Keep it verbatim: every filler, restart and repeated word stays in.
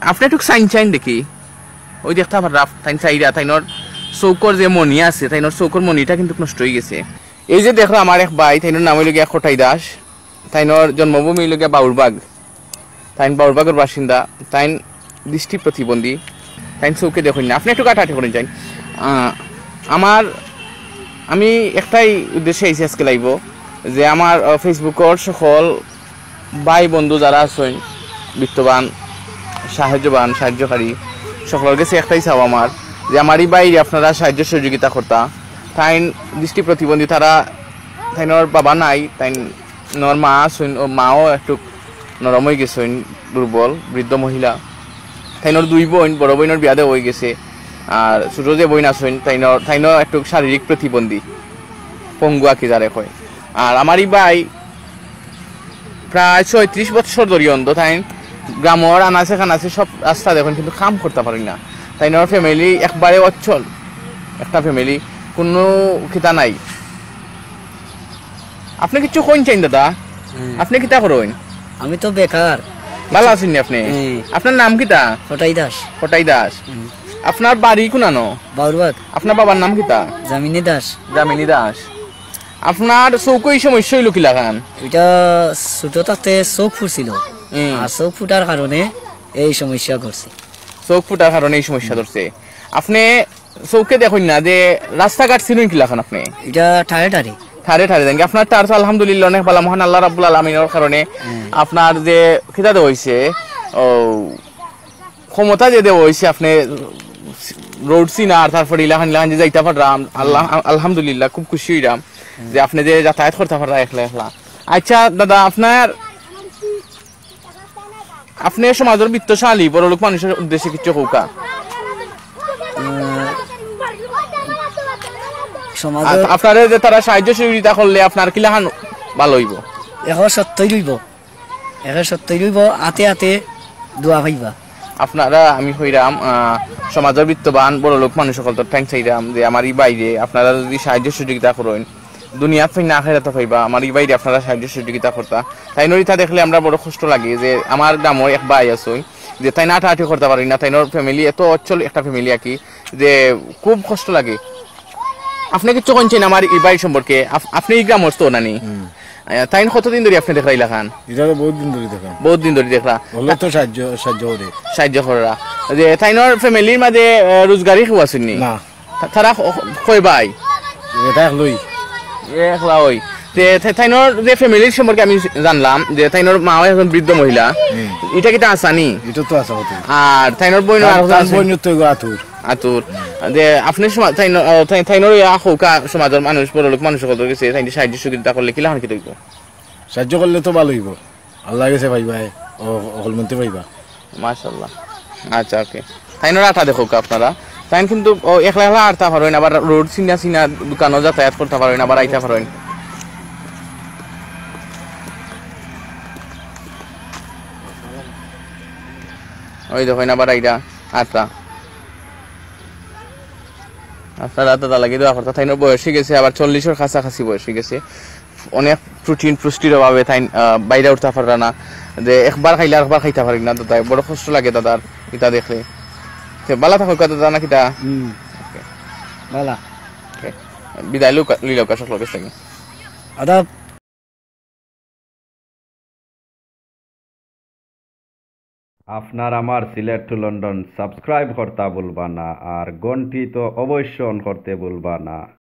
আপনে একটুক চাইন চাইন দেখি। ওই দেখতা পাররা, তাইন চাইরা, তাইনর চউখর যে মণি আছে, তাইনর চউখর মণিটা কিন্তু নষ্ট অইগেছে। এই যে দেখরা আমার এক ভাই, তাইনর নাম অইলো গিয়া কটাই দাস, তাইনর জন্মভূমি অইলো গিয়া বাউরবাগ, তাইন বাউরবাগর বাসিন্দা, তাইন দৃষ্টি প্রতিবন্ধী, তাইন চউখে দেখইন না। আপনে একটুক আটাআটি করইন চাইন। আহ, আমার, আমি একটাই উদ্দেশ্যে আইছি আজকে live-ও, যে আমার, আহ, Facebook-র সকল ভাই বন্ধু যারা আছইন, বিত্তবান, সাহায্যবান, সাহায্যকারী, সকলর গেছে একটাই চাওয়া আমার, যে আমার ই ভাইরে আপনারা সাহায্য সহযোগিতা করতা। তাইন দৃষ্টি প্রতিবন্ধী, তারা, তাইনর বাবা নাই, তাইনর মা আছইন, ও মাও একটু নরম অইগেছইন, দুর্বল, বৃদ্ধ মহিলা। তাইনর দুই বইন, বড় বইনর বিয়া দেওয়া অইগেছে, আর ছোট যে বইন আছইন, তাইনর, তাইনও একটু শারীরিক প্রতিবন্ধী, পঙ্গু আর কি যারে কয়। আর আমার ই ভাই প্রায় ছয়ত্রিশ বছর ধরি অন্ধ, তাইন গ্রামর আনাচে কানাচে সব রাস্তা দেখইন, কিন্তু কাম করতা পারইন না। তাইনর family একবারে অচ্ছল, একটা family, কুনু কিতা নাই। আপনে কিচ্ছু কইন চাইন দাদা? হুম। আপনে কিতা করইন? আমি তো বেকার। ভালা আছইন নি আপনে? হুম। আপনার নাম কিতা? কটাই দাস। কটাই দাস। হুম। আপনার বাড়ি কুনানো? বাউরবাগ। আপনার বাবার নাম কিতা? যামিনী দাস। যামিনী দাস। আপনার চউখো ই সমস্যা অইলো কিলাখান? ইটা ছোট থাকতে চউখ ফুটছিল। হুম। আর চউখ ফুটার কারণে এই সমস্যা ঘটছে। চউখ ফুটার কারণে এই সমস্যা ধরছে। আপনে চউখে দেখইন না, যে রাস্তাঘাট চিনইন কিলাখান আপনে? ইটা ঠারে ঠারে। ঠারে ঠারে দেখইন। আপনার ঠার তো আলহামদুলিল্লাহ অনেক ভালা, মহান আল্লাহ রাব্বুল আলামিনর কারণে হুম। আপনার যে কিতা দেওয়া অইছে, ও ক্ষমতা যে দেওয়া অইছে, আপনে road চিনার, তারপরে ইলাখান ইলাখান যে যাইতা পাররা, আম-, আল্লাহ, আলহামদুলিল্লাহ, খুব খুশি অইরাম যে আপনে যে যাতায়াত করতা পাররা একলা একলা। আচ্ছা দাদা, আপনার, আপনে সমাজর বিত্তশালী বড়লোক মানুষর উদ্দেশ্যে কিচ্ছু কউক্কা। উম, সমাজর আ-, আপনারে যে তারা সাহায্য সহযোগিতা করলে আপনার কিলাখান ভালা অইবো? এখন সত্যই অইবো। একে সত্যই অইবো, আতে আতে দোয়া পাইবা। আপনারা, আমি কইরাম, আহ, সমাজর বিত্তবান বড়লোক মানুষ অকলতর ঠেং চাইরাম যে আমার ই ভাইরে আপনারা যদি সাহায্য সহযোগিতা করইন, দুনিয়াত পাইন না আখেরাতো পাইবা, আমার ই ভাইরে আপনারা সাহায্য সহযোগিতা করতা। তাইনর ইতা দেখলে আমরা বড় কষ্ট লাগে যে আমার গ্রামর এক ভাই আছইন, যে তাইন আটাআটি করতা পারইন না, তাইনর family এত অচ্ছল একটা family আর কি, যে খুব কষ্ট লাগে। আপনে কিচ্ছু কইন চাইন আমার ই ভাই সম্পর্কে? আপ-, আপনে ই গ্রামর তো নানি? হুম। আহ, তাইন কতদিন ধরি আপনে দেখরা ইলাখান? ইটা তো বহুত দিন ধরি দেখরা। বহুত দিন ধরি দেখরা। হলো তো সাহায্য, সাহায্য করে। সাহায্য কররা। যে তাইনর family-র মাঝে, আহ, রোজগারি কেউ আছইন নি? না। তা-, তারা ক-, কয় ভাই? এটা একলাই। একলা অই। তে, তে তাইনর যে family-র সম্পর্কে আমি জানলাম যে তাইনর মা একজন বৃদ্ধ মহিলা। হুম। ইটা কিতা আছানি? ইটা তো আছা কথা। আর তাইনর বইন তার, আর তার বইন তো এগো আতুর। আতুর। যে আপনে সমা-, তাইন-, আহ, তাই-, তাইনর ইয়া কউক্কা সমাজর মানুষ, বড়লোক মানুষ অকলতর গেছে, তাইন সাহায্য সহযোগিতা করলে কিলাখান কিতা অইবো? সাহায্য করলে তো ভালা অইবো। আল্লাহর গেছে পাইবা, ও, অকল মন্তে পাইবা। মাশাআল্লাহ। আচ্ছা, okay। তাইনর আটা দেখউক্কা আপনারা। তাইন কিন্তু, ও, একলা একলা আটতা পারইন, আবার road চিনা চিনা দোকানো যাতায়াত করতা পারইন, আবার আইতা পারইন। ওই দেখইন আবার আইরা আটরা। আপনারা দাদা লাগি দোয়া করতা। তাইনর বয়স অইগেছে, আবার চল্লিশর কাছাকাছি বয়স অইগেছে। অনেক protein পুষ্টির অভাবে তাইন, আহ, বাইরে উঠতা পাররা না। যে একবার খাইলে আরবার খাইতা পারইন না দাদা। বড় কষ্ট লাগে দাদার ইতা দেখলে। তে ভালা থাকউক্কা দাদা না কিতা? হুম। Okay। ভালা। Okay। বিদায় লউক্কা, লইলাউক্কা সকলর গেছ থাকি। আদাব। আপনার আমার সিলেট to লন্ডন subscribe করতা ভুলবা না, আর ঘন্টি তো অবশ্য on করতে ভুলবা না।